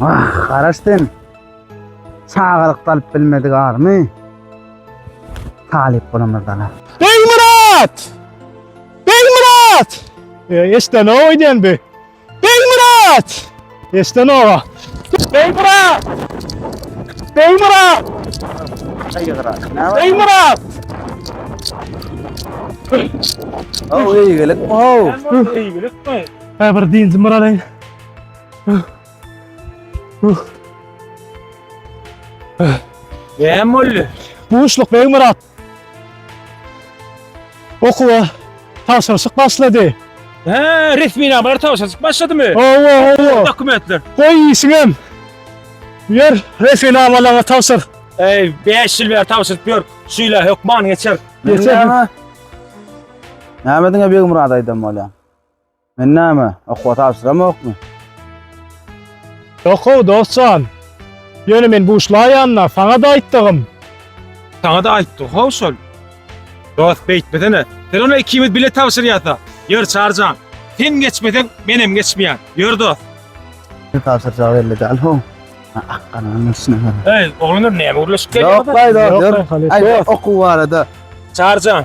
Ah, garaş sen. Çagalykda alyp bilmedik arymy. Talyp bolamyzdan. Begmyrat! Begmyrat! E, eşden o oýnaýan bi. Begmyrat! Eşden owa. Begmyrat! Begmyrat! Begmyrat! Oh, eýgilik. Oh. Eýgilikmi? Hä bir dynjym bir alaýyn. Näme boldy? Buşluk Begmyrat. Okuwa tabşyryşyk başlady. Hä, resminamalar tabşyryşyk başladymy? Hawa, hawa. Dokumentler. Goý işiňem. Ýör, resminamalaryňy tabşyr. Eý, 5 ýyl bäri tabşyryp ýör. Şu ýyla hökman geçer. Geçer. Näme? Näme diňe Begmyrat aýdan bolýan? Men näme, okuwa tabşyramokmy? Ýok-ow, dost jan. Ýöne men buşlaýan-da, saňa-da aýtdygym. Saňa-da aýtdyk-how şol. Dost, beýtmesene. Sen ony ikimiz bile tabşyrýas-a. Ýör, Çary jan. Sen geçmeseň, menem geçmeýän. Ýör, dost. Kim tabşyrjagy belli däl-how. Akganyň üstüne. Eý, oglanlar, näme gürleşip gelýäňiz? Ýok, baý, dost, Ýok, ýör. Aý, okuw barada. Çary jan,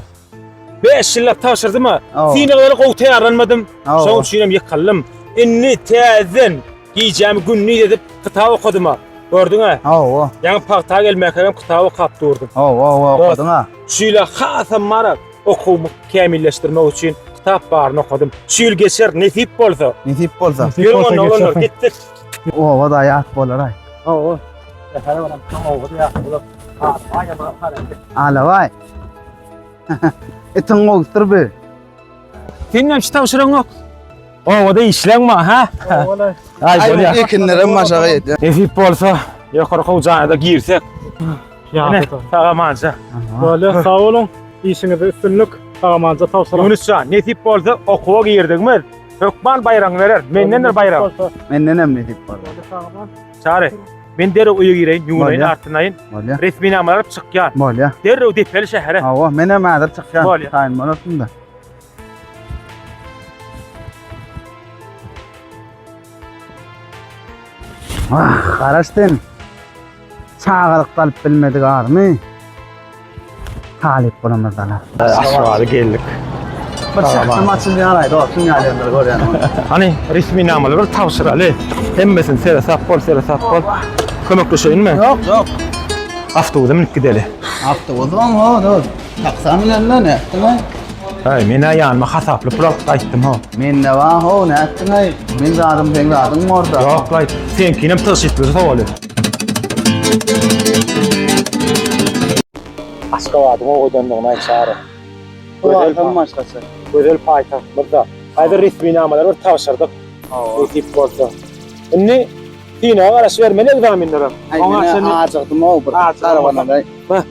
5 ýyllap tabşyrdym-a. Synaglara gowy taýýarlanmadym. Şonuň üçin hem ýykyldym. Indi täzeden gijämi gündiz edip kitap okadym-a. Gördüň-ä? Hawa. Ýaňy pagta gelmäkäm kitap okap durdum. Hawa, hawa, okadyň-a. Şu ýyla hasam bar okuwymy kämilleşdirmek üçin kitap baryny okadym. Şu ýyl geçer, nesip bolsa. Nesip bolsa. Ýörüň onda oglanlar, gitdik. Oba-da ýat bolar-aý. Hawa. Şähere baran oba-da ýat bolar. Alabaý. Itiň gowusydyr bi. Sen näme şu tabşyryň yok? Obada işleň bar, ha? Ay, Ay, bolýar. ekinlerem maşaga ýetýär. Nesip bolsa, ýokary okuw jaýyna girsek. Ine, sagamança. Bolýar, sag boluň. Işiňizde üstünlik. Sagamança tabşyryň. Ýunus jan, nesip bolsa okuwa girdigimiz hökman baýragyňy berer. Mendendir baýrak. Menden hem nesip bolsa. Çary, men derrew öýe gireýin, ýuwunaýyn, Bolýar. artynaýyn. Bolýar. Resminamalar alyp çykýan. Bolýar. Derrew depeli şähere. Hawa, men hem häzir çykýan. Bolýar. Taýyn bolarsyň-da. Ah, garaş sen. Çagalykda alyp bilmedik arymy. Talyp bolamyzdan. Aşgabada geldik. Bir çykdym açylýar aý dostum ýaly görýän. Hany resminamalary bir tabşyraly. Hemmesini seresap bol, seresap bol. Kömekleşeýinmi? Ýok, ýok. Awtobusa münüp gideli. Awtobus oň ho, dost. Taksa münende nätdiň aý? Aý, men-ä ýanyma hasaply pul alyp gaýtdym ho. Mende bar ho, nätdiň aý? Men zadym seň zadyň borda. Ýok laý, seňkinem tygşytlyja sowaly. Aşgabadyň owadanlygyny aýtşary. Gözel başgaça. Gözel paýtagtymyzda. Häzir resminamalary bir tabşyrdyk. Nesip bolsa. Indi synaga garaşybermeli ekzamenlere. Aý, men ajykdym-ow bir garabanada. Heh.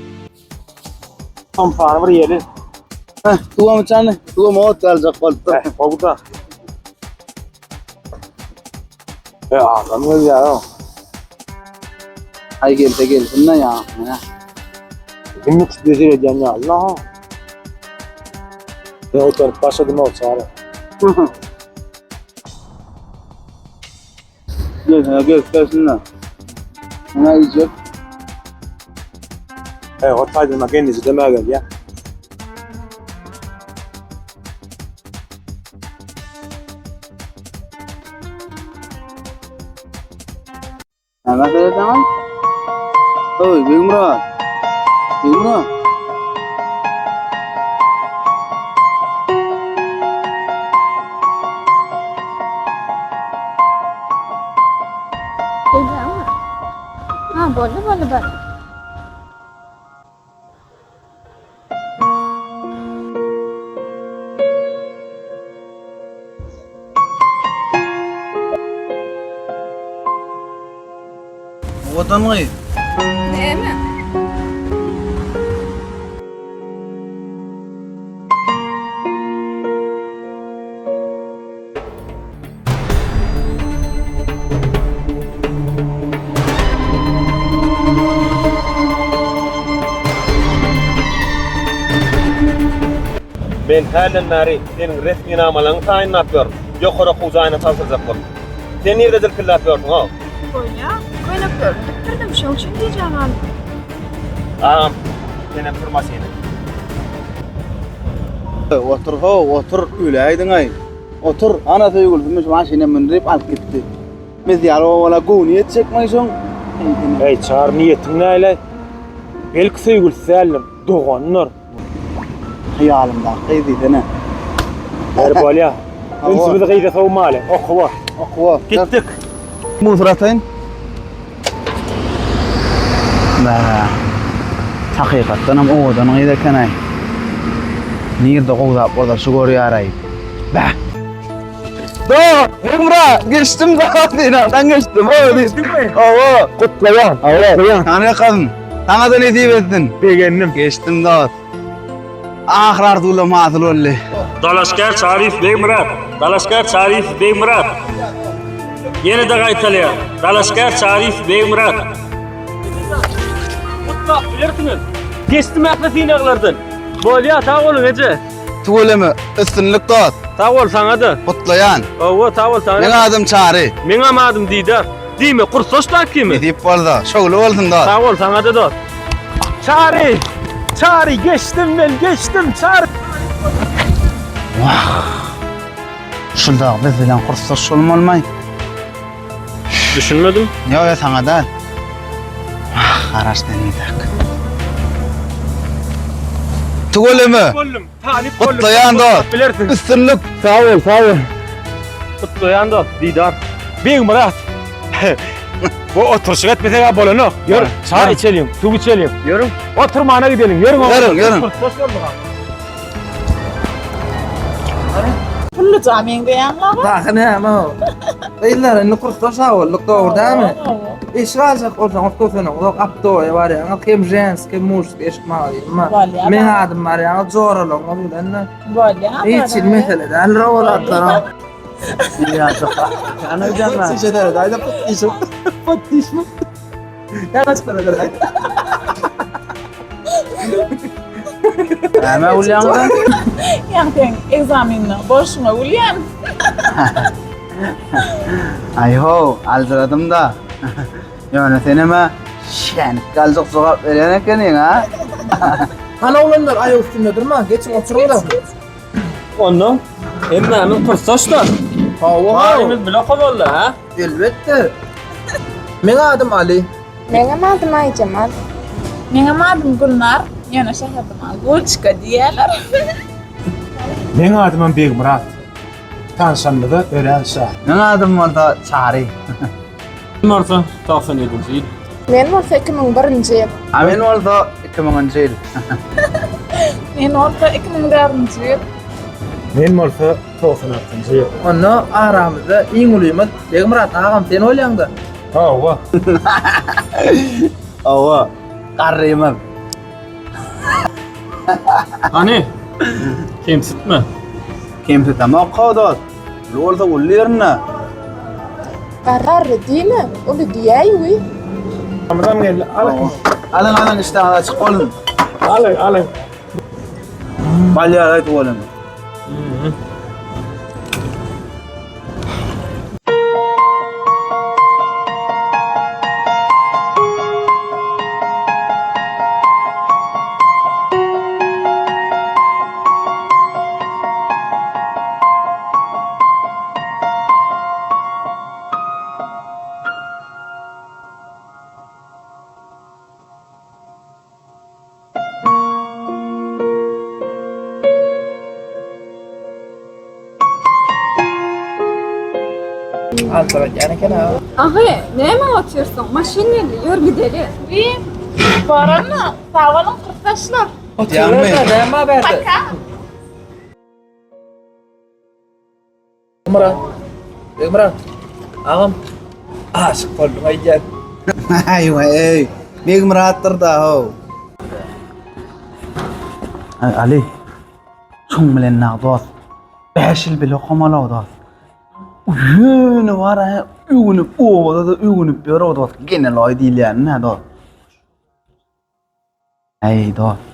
Somsany bir ýeli. Heh, suwam içäni, suwam ot galjak bolupdyr. Heh, gowy-da. E, adam gelýär-ow. Aý gelse gelsin-de ýa. Menä. Kim üç bezir edýän ýaly-la. Men utanyp başladym-ow, Çary. Gelsene gelip gelsin-de. Menä iýjek. E, o taýdan gelneje demä gelýär. Näme seredýäň? Oý, Begmyrat. Begmyrat. Gelýäňmi? Ha, boldy, boldy, bar. Owadan gyz. Näme? Men hälden bäri seniň resminamalaryňy taýynlap ýörün. Ýokary okuw jaýyna tabşyrjak bolup. Sen nirde dilkilläp ýörsüň-ow? Bolýa. Köýneklerimi dikdirdim, şoň üçin gijä galdym. Agam, senem tur maşyna. Otur how, otur, öläýdiň-aý. Otur, ana söýgülisini şu maşyna mündürip alyp gitdi. Biz ýaly obalara göwni ýetjekmi şoň? Eý, Çary, niýetiň näle? Belki söýgülisi däldir, dogandyr. Hyýalymdaky gyz diýsene. Ber bolýa. Ünsümizi gyza sowmaly, okuwa. Okuwa. Gitdik. Musur ataýyn. Bä. Hakykatdanam owadan gyz eken-aý. Nirde gowy zat bolsa şu görýär-aý. Bä. Do, Emra, geçdim da, synagdan geçdim. Geçdimmi? Hawa. Gutlaýan. Hawa. Sana ýakasyn. Saňa-da nesip etsin. Begendim. Geçdim dost. Ahyr arzuwlarym hasyl boldy. Dalaşgär Çaryýew Begmyrat! Dalaşgär Çaryýew Begmyrat! Ýene-de gaýtalaýan, dalaşgär Çaryýew Begmyrat! Gutlap bilersiňiz. Geçdim ähli synaglardan. Bolýa, sag boluň eje. Tüweleme, üstünlik dost. Sag bol saňa-da. Gutlaýan. Hawa, sag bol saňa. Meň adym Çary. Meňem adym Didar. Diýmek, kursdaş da kimi? Nesip bolsa, şowly bolsun dost. Sag bol saňa-da dost. Çary! Çary, geçdim men, geçdim, Çary! Wah! Şul dag biz bilen kursdaş bolmalymaý? Düşünmedim. Ýok, ýok, saňa däl. Wah, garaş sen entek. Tüweleme! Boldum, talyp boldum. Gutlaýan dost. Bilersiň. Üstünlik. Sag bol, sag bol. Gutlaýan dost, Didar. Begmyrat. Bu oturyşyk etmesek-ä bolanok. Ýör, çaý içeliň, suw içeliň. Ýörüň. Oturmana gideliň, ýörüň. Ýörüň, ýörüň. Kursdaş bolduk-a. Pulluja meňzeýäň-la. Dagy näme o? Gyzlar indi kursdaş bolduk dogry dälmi? Eşik aljak bolsaňyz köseniňzok aptowa barýaňyz hem ženski hem mužski eşik magazyny bar. Bolýar. Meň adym barýaňyz joralaryňyz bilen-de. Bolýar. Hiç hili mesele däldir o zatlar. Näme gülýäňiz? Ýa sen ekzamende bolşuňa gülýän. Aý-how, aljyradym-da. Ýöne senem-ä şänik galjak jogap berýän ekeniň, a? Hany oglanlar aýak üstünde durmaň, geçiň oturyň-da. Onda hemmämiz kursdaşlar. Hawa, hawa. Barymyz bile okamaldy, hä? Elbetde. Meň adym Ali. Meňem adym Aýjemal. Meňem adym Gülnar. Ýöne şäherde maňa Gulçka diýýärler. Meň adymam Begmyrat. Tanşanymyza örän şat. Meň adym bolsa Çary. Men bolsa 97-nji ýyl. Men bolsa 2001-nji ýyl. A men bolsa 2000-njy ýyl. Men bolsa 2004-nji ýyl. Men bolsa 96-njy ýyl. Onda aramyzda iň ulymyz Begmyrat agam sen bolýaňda. Hawa. Hawa, garrymyz. Hany, kemsitme. Kemsitemok how dost. Uly bolsa uly ýerinde. Garry diýme, uly diýäý wi. Ramazan geldi. Alyň. Alyň alyň işdäňiz açyk bolsun. Alyň, alyň. Bal ýaly tüweleme. Altyraýan eken ha. Agy, näme otyrsyň? Maşyn geldi, ýör gideli. Wiý, baranda, sag boluň kursdaşlar. Oturyberme, näme bar bärde? Paka. Begmyrat. Begmyrat. Agam. Aşyk boldum aýdýan. Aý, Begmyratdyr da how. Aý, Ali. Şuň bilen nag dost. 5 ýyl bile okamaly dost. Ýöne bar ha, öwünip, obada-da öwünip ýör o dost. Geneloý diýilýän nä dost. Äý dost.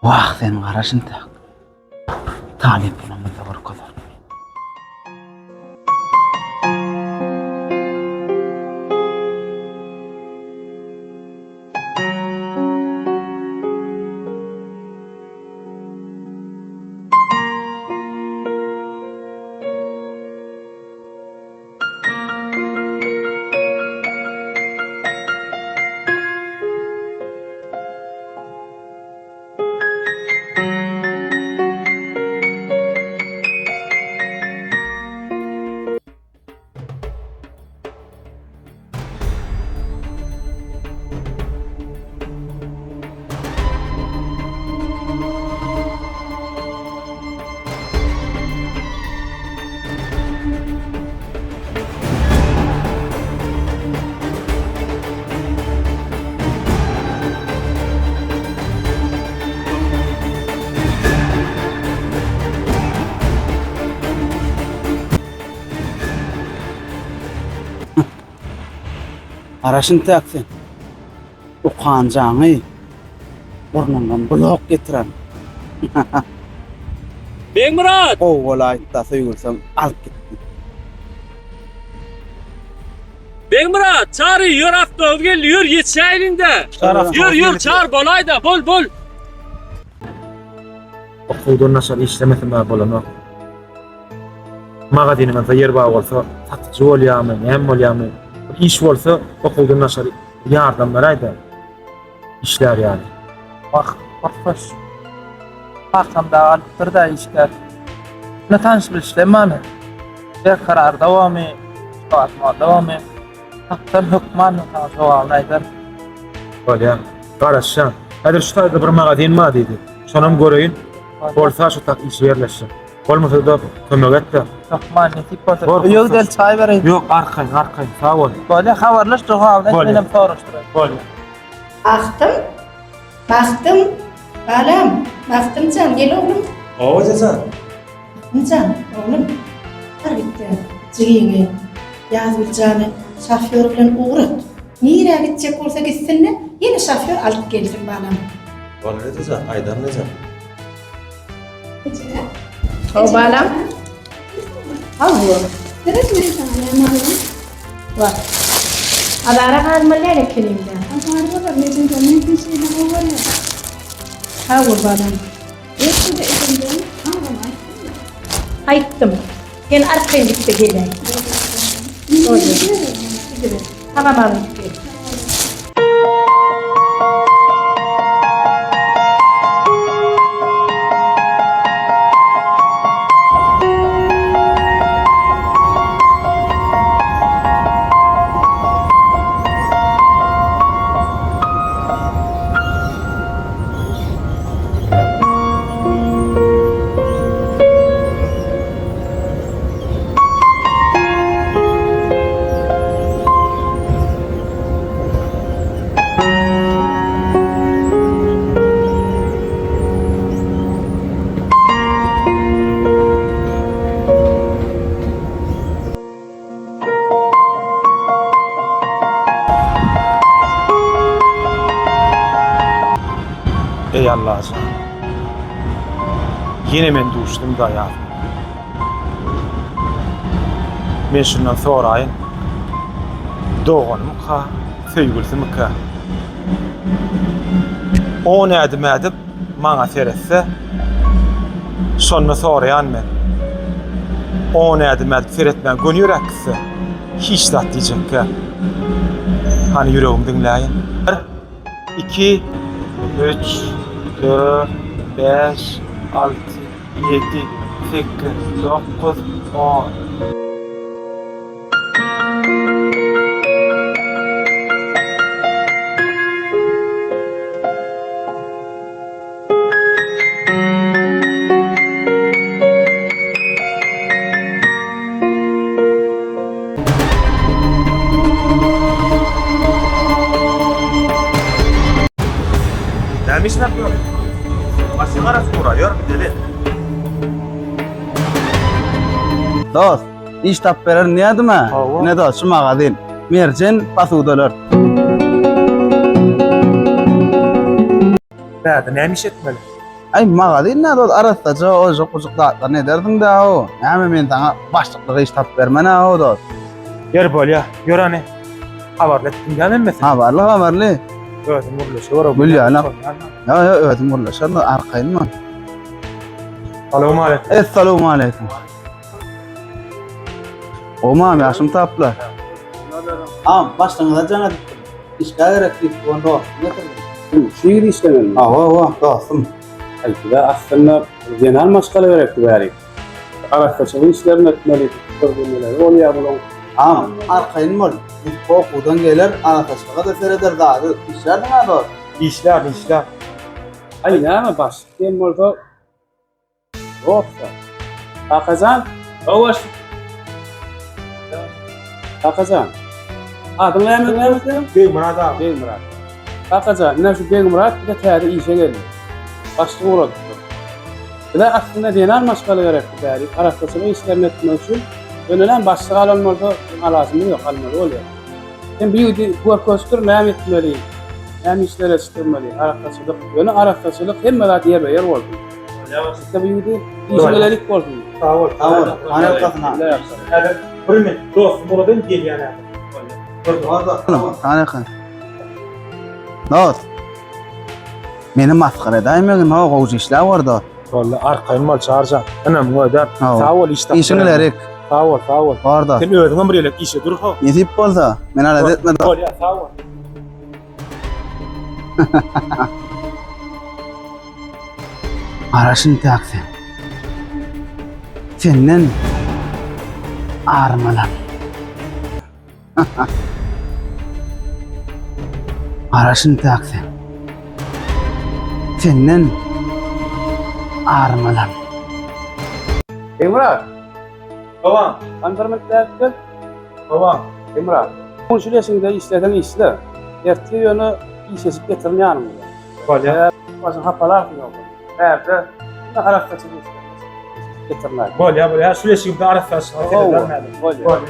Wah sen garaş intäk. Talyp bulamyzda görkezer. Garaş intäk sen. Ukanjaňy burnuňdan blok getiren. Begmyrat! Gowy bolaýypda söýgülsem alyp gitdi. Begmyrat, Çary, ýör awtobus geldi, ýör ýetişäýliň-dä. Ýör, ýör, Çary, bolaý-da, bol, bol. Okuwdan daşary işlemesem-ä bolanok. Magazynyňyzda ýer bar bolsa, satyjy bolýarmy, näme bolýarmy? Bir iş bolsa, okuwdan daşary ýardam beräý-dä. Işlär ýaly. Wah, kursdaş. Kakam dagy alypdyr-da işgär. Ine tanyş-bilişlem barmy? Berkararda barmy? Şubatmada barmy? Tapsam hökman men saňa jogabyny aýdaryn. Bolýar. Garaşýan. Häzir şu taýda bir magazin bar diýdi. Şonam göreýin. Bolsa şu tak işe ýerleşjek. Bolmasa-da kömek et-de. Hökman nesip bolsa. Öýe gideli çaý bereýin. Ýok, arkaýyn, arkaýyn. Sag bol. Bolýar, habarlaş, jogabyny aýt, menem soraşdyraýyn. Bolýar. Agtym, Bagtym, balam, Bagtym jan, gel oglum. Hawa, ejejan. Bagtym jan, oglum, bar git-de, jigiňi, Ýazgül jany şofýor bilen ugrat. Nirä gitjek bolsa gitsin-de, ýene şofýor alyp gelsin, balam. Bolar, ejejan, aýdaryn, ejem. Hawa, balam. Hawa. Seret men saňa näme alayym? Wah. Azara galmaly däl ekeniň-dä. Azar bolar, Mejnun men seni şeýle gowy görýän. Sag bol, balam. Ertede ejem agam aýtdymy? Aýtdym. Sen arkaýyn git-de geläý. Bolýar. Gidiber. Sag-aman gidip gel. Eý Allajan. Ýene men duşdum-da ýazyma. Men şundan soraýyn. Doganymyka, söýgülisimikä? On ädim ädip maňa seretse, şonda soraýan men. On ädim ädip seretmän göni ýöräp gitse, hiç zat diýjekkä. Hany ýüregimi diňläýin. Bir, iki, üç, dört, bäş, alty, ýedi, sekiz, dokuz, on. Näme işläp ýör? Maşyn garasy gura, ýör gideli. Dost, iş tapyp bererin diýýärdim-ä. Ine dost, şu magazin. Merjen pasudalar. Bärde näme iş etmeli? Aý, magazin nä dost, arassaja, ojuk-bujuk zatlaryny edersiň-dä-ow. Näme men saňa başlyklyk iş tapyp bermen-ä-ow dost. Ýör bolýa, ýör hany. Habarly etdiň däl hemmesini? Habarly, habarly. Özüň gürleşiber. Gül ýaly. Ýa, ýa, özüm gürleşerin, arkaýyn bol. Salowmaleýkim. Essalowmaleýkim. Gowmam, ýaşym taplar. Am, başlygyňyza jaň edipdim. Işgär gerek diýip, on dostum getirdim. Şu ýigit işlemelimi? Hawa, hawa, dostum. Aý, bize aslynda zenan maşgala gerekdi bärik. Arassaçylyk işlerini etmeli, görkezmeleri bolýar bulaň. Am, arkaýyn bol. Biz okuwdan geler, arassaçylyga-da sereder zady. Işlärsiň-ä dost? Işlär, işlär. Aý, näme, başlyk diýen bolsa, Ýoksa. Kakajan? Hawa. Kakajan. Adyň näme näme seniň? Begmyrat aga. Begmyrat. Kakajan, ine şu Begmyrat bize täze işe geldi. Başlyk ugradypdyr. Bize aslynda zenan maşgala gerekdi bärik, arassaçylyk işlerini etmek üçin. Ýöne näme başlyk alan bolsa, biziň alajymyz ýok, almaly bolýar. Sen bu ýigidi görkezdir, näme etmeli, näme işler etdirmeli, arassaçylyk. Ýöne arassaçylyk hemme zat ýerbe-ýer bolsun. Bolýar. Bu ýigidi işi bilelik bolsun. Sag bol. Sag bol. Taňryýalkasyn. Häzir bir minut dostum uradan gelýän häzir. Bolýar. Taňryýalkasyn. Dost. Meni masgara edäýmegin, ho, gowja işläp ber dost. Boldy, arkaýyn bol Çarjan. Ynam göder. Sag bol iş tapdyň. Işiň ilerik. Sag bol, sag bol. Bar dost. Sen özüňem bir elek işe dur ho. Nesip bolsa, meni alada etme dost. Bolýar, sag bol. Garaşyn täk sen. Senden armalan. Garaşyn täk sen. Senden armalan. Emrah. Baba. Andırmak däpdir. Baba. Emrah. Bu şu leşiňde işleseň işle. Ertir ýöne işleşip getirin ýanymyza. Bolýar. Başyň hapalarsyň ýogsa. Bärde arassaçylyk işlerini getirmek. Bolýar, bolýar. Şu leşigimde arassaçylyk Bolýar. Bolýar.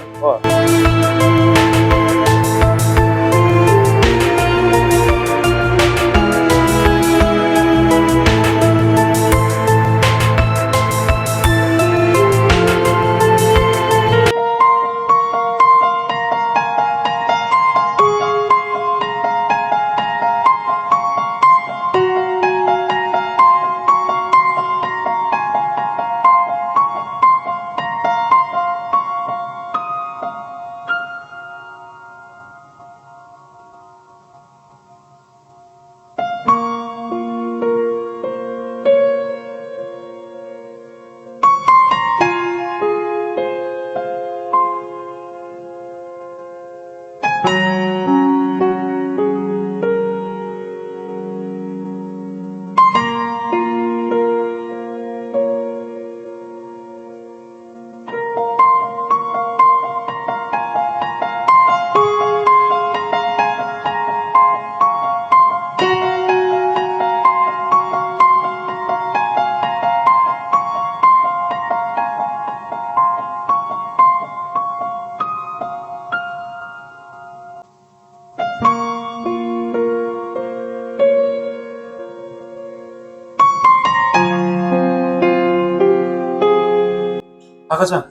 Agajan,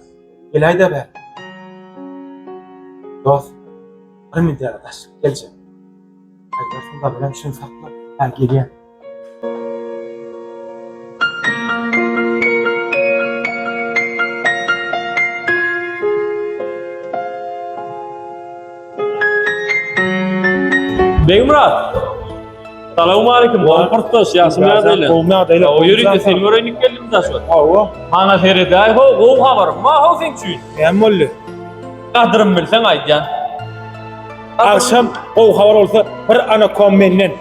geläý-dä bäri. Dost, bir minut ýaly daşlyk geljek. Aýdarsyň da bilen şuny sakla. Hä, gelýän. Begmyrat. Salowmaleýkim, gowy gurtdaş, ýagşymy ýagdaýlar? Gowy ýagdaýlar. Gowy ýörite seni göreýin geldim da şu. Hawa. Maňa seredäý, ho, gowy habarym bar, ho seň üçin. Näme boldy? Gadyrym bilseň aýdýan. Agşam gowy habar bolsa bir anakom menden.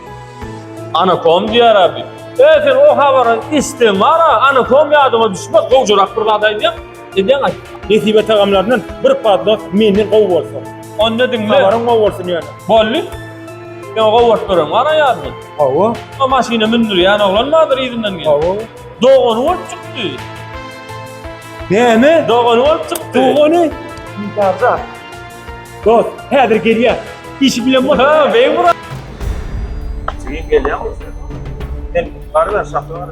Anakom diýer abi. E sen o habary eşitseň bar-a, anakom ýadyňa düşmez, gowjarak bir zat aýdýan. Edýäň aýt. Nesibe tagamlaryndan bir padnos menden gowy bolsa. Onda diňle. Habaryň gowy bolsun ýöne. Boldy. Sen gowy bolup beren bar-a ýadyňa. Hawa. O maşyna mündürýän oglan bardyr yzyndan gelip. Hawa. Dogany bolup çykdy. Näme? Dogany bolup çykdy. Dogany? Barja. Dost, häzir gelýär. Işi bilen bol. Ha, Begmyrat. Jigim gelýär bolsa. Sen baryber, şahsa bar.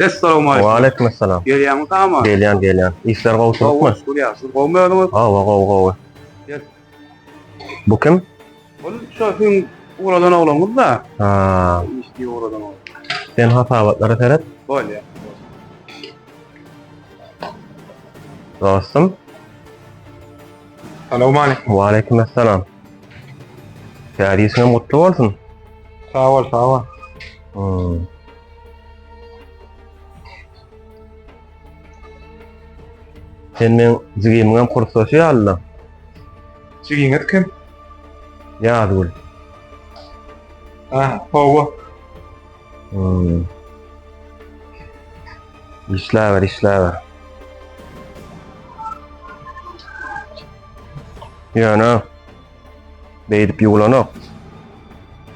Essalawmaleýkum. Waleýkim essalam. Gelýäňmi tama? Gelýän, gelýän. Işler gowşurykmy? Gowy, şükür ýagşy. Gowumy özüňiz? Hawa, gowy, gowy. Gel. Bu kim? Ol şo siziň ugradan ogluňyz-da. Ha. Iş diýip ugradan oglan. Sen hasabatlara seret. Bolýar. Dostum. Salowmaleýkim. Waleýkim essalam. Täze işiňem gutly bolsun. Sag bol, sag bol. Hmm. Sen meň jigimiňem kursdaşy ýaly-la. Jigiňiz kim? Ýazgül. Ha, hawa. Hmm. Işläber, işläber. Ýöne beýdip ýuwlanok.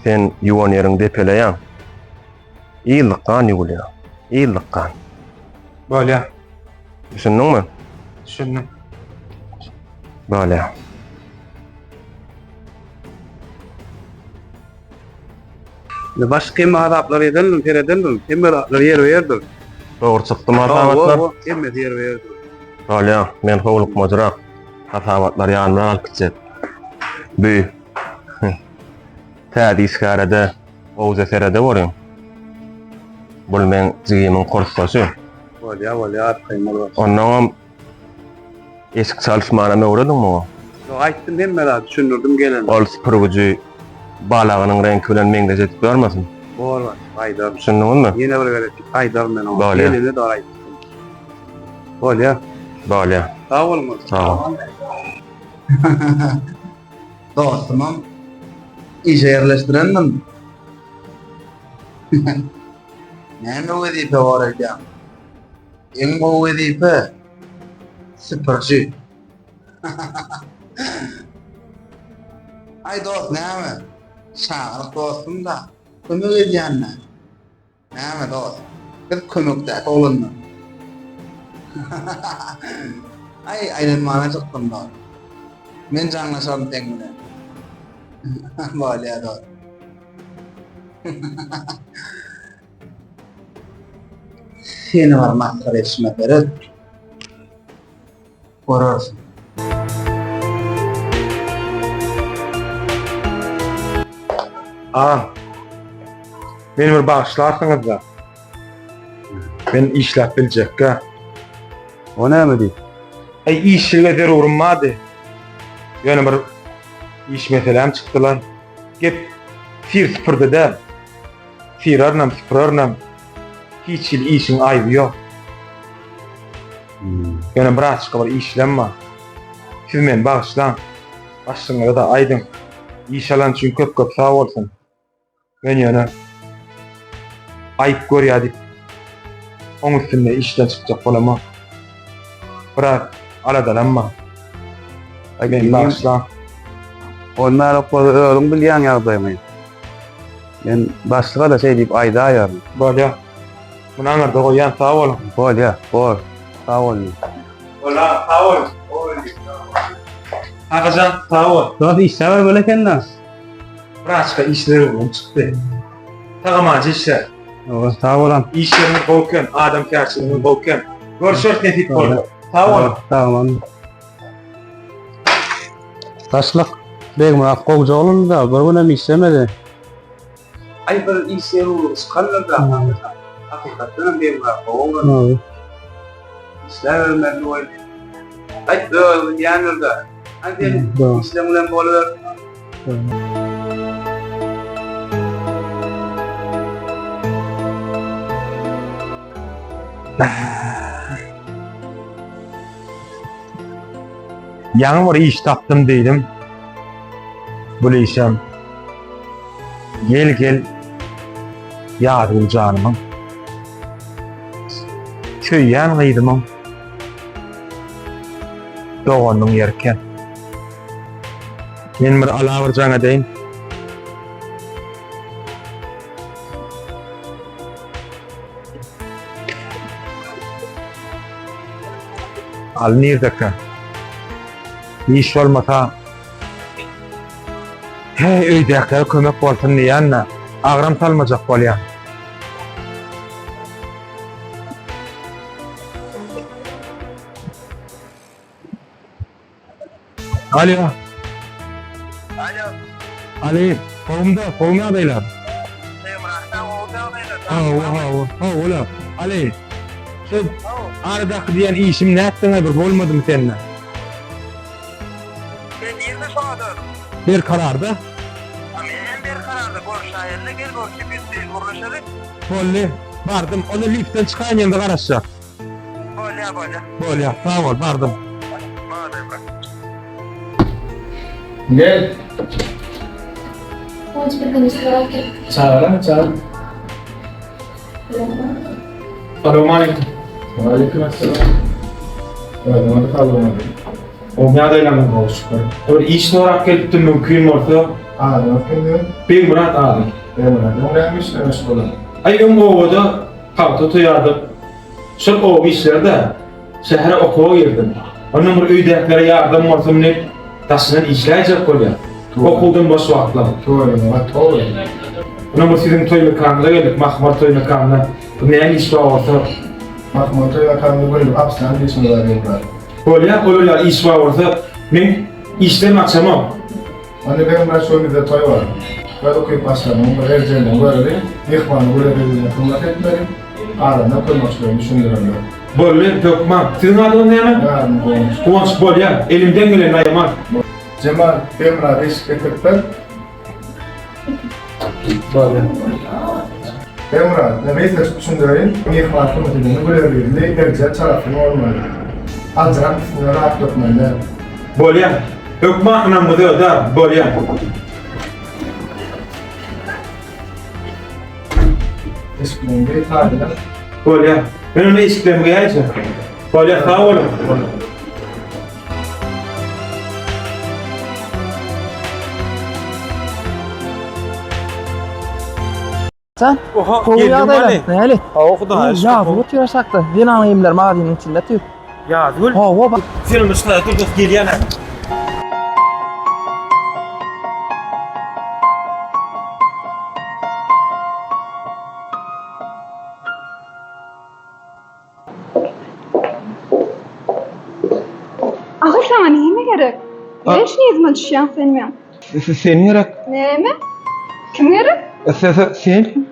Sen ýuwan ýeriň depeleýäň. Ýyllyk gan ýuwulýar. Ýyllyk gan. Bolýar. Düşündiňmi? Düşündim. Bolýar. Indi başky hemme hasaplary edendim, seredendim. Hemme zatlar ýerbe-ýerdir. Dogry çykdymy hasabatlar? Hawa, hemmesi ýerbe-ýerdir. Bolýar, men howlukmajyrak hasabatlary ýanymdan alyp gitjek. Bu täze işgärede gowja serede görüň. Bul meň jigimiň kursdaşy. Bolýar, bolýar, arkaýyn bol. Onnoňam Eşik çalyşmanam öwrediň muňa. Ýok aýtdym hemme zady düşündirdim gelende. Ol süpürgiji balagynyň reňki bilen meňzeş edip görmesin. Bor başlyk aýdaryn. Düşündiňizmi? Ýene bir gezek aýdaryn men oňa. Bolýa. Gelende-de aýtdym. Bolýa. Bolýa. Sag boluň bolsa. Sag bol. Dostumam işe ýerleşdirendim. Näme wezipe bor öýdýäň? Iň gowy wezipe süpürji. Aý dost näme? Çagalyk dostum-da. Kömek edýän-dä. Näme dost? Biz kömekdäki oglanlar. Aý aýlanmana çykdym dost. Men jaňlaşaryn seň bilen. Bolýa dost. Seni bir masgara etişime seret. Görersiň. Agam, meni bir bagyşlarsyňyz-da. Men işläp biljekkä. O näme diýip? Aý, işlige zerurym bardy. Ýöne bir iş meseläm çykdy-la. Gep sir-süpürde däl. Syrarynam, süpürerinem. Hiç hili işiň aýby ýok. Ýöne birazçyk bir işlem bar. Siz meni bagyşlaň. Başlygyňyza-da aýdyň. Iş alan üçin köp-köp sag bolsun. Men ýöne aýyp görýär diýip, oň üstünde işden çykjak bolamok. Biraz aladalanma. Meni bagyşla. Bolmaýarok bolsa özüň bilýäň ýagdaýyňy. Men başlyga-da şeý diýip aýdaýaryn. Bolýa. Muny aňyrda goýýan, sag boluň. Bolýa, bor. Sag bol. Bolýa, sag bol. Kakajan, sag bol. Dost işläber bol eken-dä. Birazçyka iş zerurlygym çykdy. Sag-amanja işle. Sag bolam. Iş ýeriňiz gowy eken, adamkärçiligiňiz gowy eken. Görüşeris nesip bolsa. Sag boluň. Sag boluň. Başlyk, Begmyrat gowja oglandy-da, bir günem işlemedi. Aý bir iş zerurlygy çykandyr-da, hakykatdanam Begmyrat gowy oglan. Işläbermeli boldy. Aýt, özi bilýändir-dä. Hany sen işleň bilen boluber. Ýaňy bir iş tapdym diýdim. Bul işem gel gel Ýazgül janymyň söýýän gyzymyň doganynyň ýeri eken. Men bir ala bir jaň edeýin. Aly nirdeka? Iş bolmasa He, öýdäkilere kömek bolsun diýýän-de, agram salmajak bolýan. Alo. Alo. Ali, gowumda, gowmy ýagdaýlar? Hawa, hawa, hawa, Ali. Şu aradaky diýen işim nätdiňä bir bolmadymy sende? Sen nirde şu adam? Berkararda. Ha men hem Berkararda görüşäýeli gel görüşip ýüzbe-ýüz gürleşeli. Boldy, bardym. Onda liftden çykaýyn ýeňde garaşjak. Bolýa bolýa. Bolýa, sag bol, bardym. Boldy. Gel. Guwanç bir gün işler alyp gelip. Çagyraň, çagyr. Salowmaleýkim. Waleýkim essalam. Özüňizi saglygyňyzy. Gowy ýagdaýlaryňyz gowy şükür. Bir iş sorap gelipdim mümkin bolsa. Adyňyz kim diýen? Begmyrat adym. Begmyrat. Öň näme işle meşgul? Aý öň obada pagta toýardyk. Şol oba işleri-de. Şähere okuwa girdim. Ondan bir öýdäkilere ýardam bolsun diýip daşyndan işläýjek bolýan. Okuwdan boş wagtlarym. Tüweleme gaty gowy. Ondan bir siziň toý mekanyňyza geldik, Mahmar toý mekanyna. Bir näme iş bar bolsa. Mahmar toý mekanynda günlük absent işimiz bar Begmyrat. Bolýa, olar ýaly iş bar bolsa, men işden gaçamok. Onda Begmyrat şu gün bizde toý bar. Öz ukyp başarnygyň bir erjelligini göreli, myhmany güler ýüz bilen hyzmat etmeli, galandan kömekçilerine düşündirerler. Boldy, hökman. Siziň adyňyz näme? Meň adym Guwanç. Guwanç, bolýa. Elimden gelenini aýaman. Jemal, Begmyrady eşik getirip ber. Bolýa. Begmyrat, men gysgajyk düşündireýin. Myhman hyzmat edende güler ýüzli, erjel, çalasyn bolmaly. Aljyrap üstüne zat dökmeli däl. Bolýa. Hökman ynamyňyzy ödär. Bolýa. Eşiklerini geý, taýynla. Bolýa. Men onda eşiklerimi geýäýjek. Bolýa, sag boluň. Jan, Oha, gowy geldim ýagdaýlar. bani. Näli? Hawa, Hudaýa şükür. Ýazgül otyr aşakda. Zenan geýimler magazynyň içinde otyr. Ýazgül. Hawa, bak. Sen onda şurada dur, dost, gelýän. Agyr saňa näme gerek? Ne üçin yzyma düşýäň sen meň? Sen gerek. Näme? Kim gerek? Sen.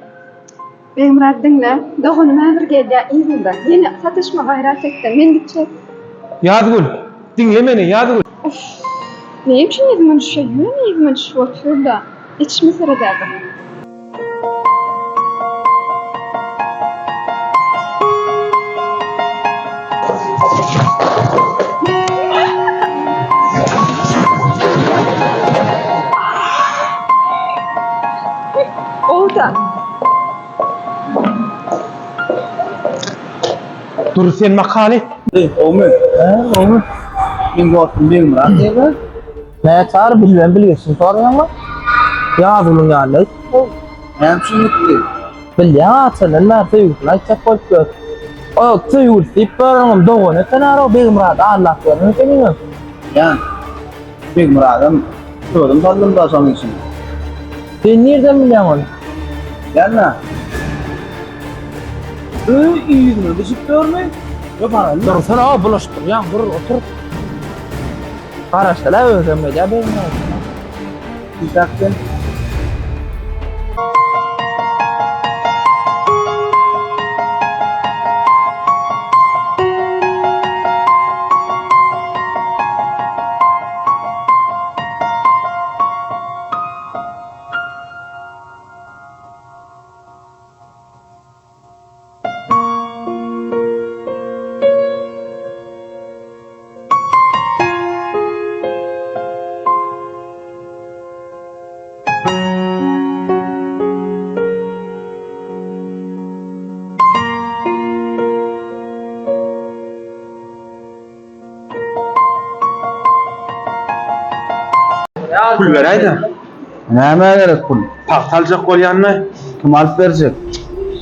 Begmyrat diňle, doganym häzir gelýär yzyňda. Ýene sataşma gaýrat etde, men gitjek. Ýazgül, diňle meni, Ýazgül. Uff. Näme üçin yzyma düşýär? Ýöne yzyma düşüp otyr-da. Içimi seredädim. Olda. Dur sen makaly. Gowmy? Hä, gowmy? Meň dostum Begmyrat diýýär. Näçe bilmem bilgeşini soraýaňmy? Ýazgulyň ýanyna gitdi. Näme üçin gitdi? Bilýän haçandan bäri söýgüsini aýtjak bolup ýör. O söýgülisi diýip ýöreniňem dogany eken ara Begmyrady aldap ýören ekeniňem. Ýan. Begmyradam özüm saldym da şonuň içine. Sen nirden bilýäň ony? Ýanna. Öý yzyna düşüp ýörmi? Ýa baraly. Dursana, bulaşdyrýaň, dur, otur. Garaşdylar özem gelýär Begmyrat. Gidakden. Pul beräýdä. Nämä gerek pul? Pagta aljak bolýanmy? Kim alyp berjek?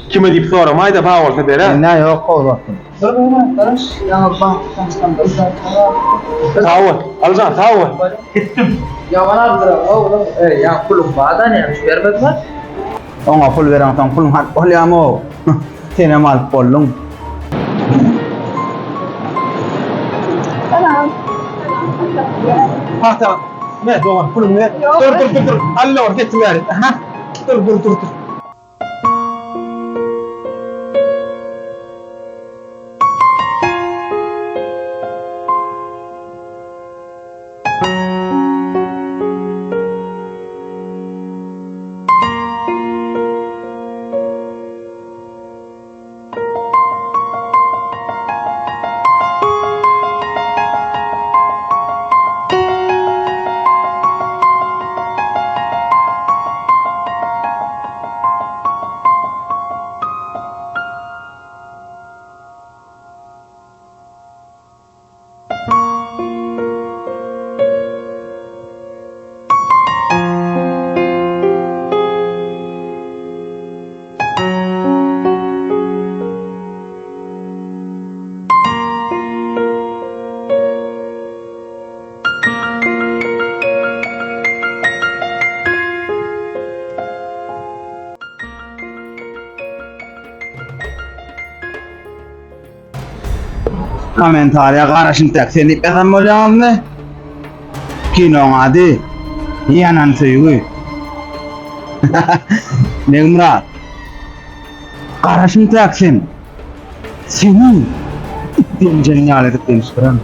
Kime diýip soramaýda, bar bolsa berer. Mende ýok o zatlar. Dur Begmyrat garaş, ýaňy bankdan çykan bir zat bar. Sag bol. Alyjan, sag bol. Gitdim. Ýaman aldylar oglum. Eý, ýa puluň bar-da, näme üçin bermediler? Oňa pul bereňsoň puluňy alyp bolýamy-ow? Senem alyp bolduň. Salam. Pagta, me dogan, puluňy ber. Dur, dur, dur, dur. Al or, getir bäri. Aha. Dur, dur, dur, dur. Kommentariýa garaşyn tek sen diýip ýazan bolýaňyzmy? Kinoň ady Ýanan söýgi. Begmyrat. Garaşyn tek sen. Seni it ýenjeň ýaly edip ýenişdiren.